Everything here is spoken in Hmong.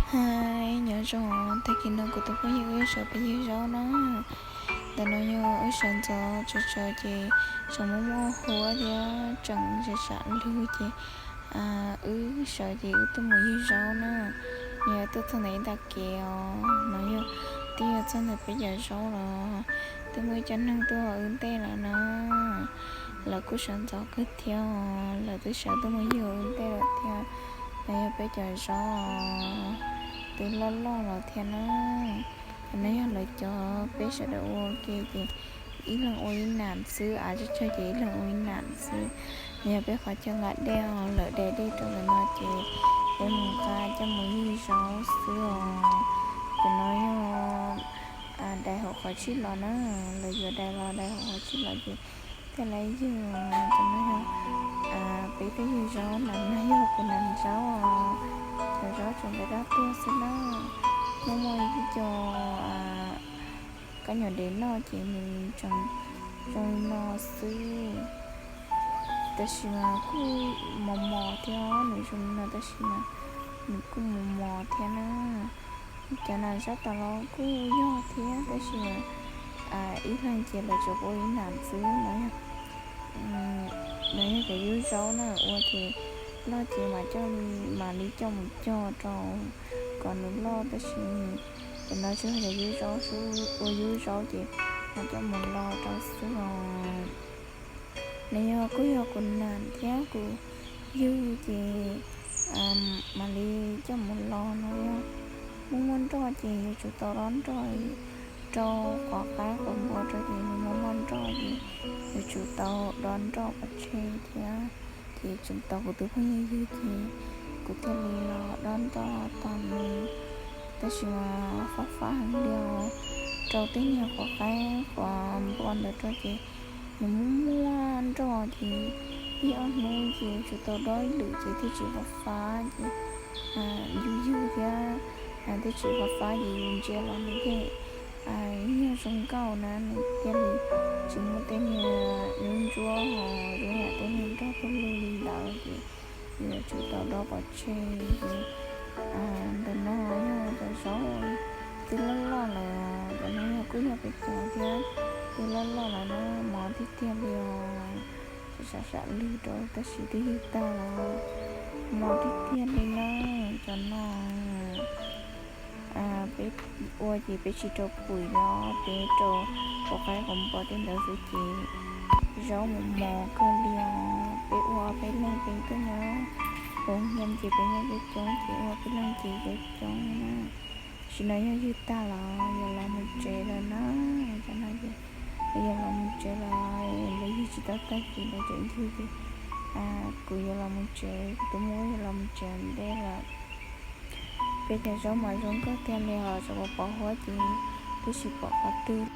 Hais nyob zoo, tag kis no kuv tus phooj ywg wb sawv peb ywg zaub na. Ntawm no yog wb sawv ntxov tsawv tsawv ces tseem muaj muaj huab thiab tseem sam sam lug ces wb sawv ces wb tuaj mus ywg zaub na. Nws yog tuaj txog ntawm ib nta kev os, no yog twb yog txog ntawm peb cov zaub los, twb muaj ib co neeg tuaj wb ntej lawm na. Lawv kuj sawv ntxov kawg thiab os, lawv twb sawv tuaj mus ywg wb ntej lawm thiab. No yog peb cov zaub, twb loj loj los thiab na. Cov no yog lawv cov, peb sawv daws ua ke ces ib leeg ua ib nam xwb, av tsawg tsawg ces ib leeg ua ib nam xwb. No yog peb qhov chaw nqa dej os, lawv dai dej rau ntawm no ces peb mus nqa coj mus ywg zaub xwb os. Cov no yog dai hauv qhov tsib los na, lawv yuav dai los dai hauv qhov tsib los ces thiaj li ywg. Cov no yog peb twb ywg zaub, nam no yog kuv nam zaub os. Cov zaub tseem npaj dab tuag xwb na. Muaj muaj ib co kab nyuam dev noj ces nws tseem zoo li no xwb. Tab sis mas kuj mos mos thiab, nws zoo li no tab sis mas nws kuj mos mos thiab na. Cov nas sab tas los kuj yog thiab tab sis mas ib leeg ces lawv tsuas ua ib nam xwb no. No yog cov yub zaub na, ua ces loj ces mam coj li, mam li coj mus cog rau kom nws loj tab sis cov no tsuas yog cov yub zaub xwb, ua yub zaub ces mam coj mus lo rau xwb os. No yog kuj yog kuv nam thiab kuv yug ces mam li coj mus lo no yog muaj muaj nroj ces yuav tsum tau dob nroj rau quav qaib quav npua rau ces nws muaj muaj nroj ces yuav tsum tau dob nroj pov tseg thiab. Ces tseem tos kuv tus phooj ywg yug ces kuv thiaj li los dob nroj tos nws. Tab sis mas fab fab heev li os, rau tej niag quav qaib quav npua ntawd rau ces nws muaj muaj nroj ces ib ob hnub ces yuav tsum tau dob ib lwm ces thiaj tsis fab fab ces yus yug thiab thiaj tsis fab fab ces yus ntsia los nws thiaj yog zoo nkauj na, nws thiaj li tsis muaj tej niag ntsuab ntsuab ho zoo yam tej niag nroj tuag lug li ntawd ces yuav tsum tau dob pov tseg ces ntawm no yog cov zaub twb loj loj lawm, ntawm no yog kuj yog peb cov thiab, twb loj loj lawm na, mos tiag tiag li os. Sam sam lug rau tab sis twb yug tag los mos tiag tiag li na. Cov no peb ua ces peb tsis rau pum los peb rau quav qaib quav npua tej ntawd xwb ces zaub mus mos kawg li os. Peb ua peb leeg peb tuaj nyob hauv nyiam ces peb nyob coob coob ces ua peb leeg ces coob coob na. Tam sim no yog yug tag los yuav los mus tsev lawm na. Cov no ces lawv yuav los mus tsev lawm, lawv yug tsis tau tag ces lawv tseem yug ces kuv yuav los mus tsev, kuv tus muam yuav los mus tsev ntej lawm. Peb cov zaub mas zoo nkauj tiag li os, tsuas pom huab ces twb tsis pom qhov twg.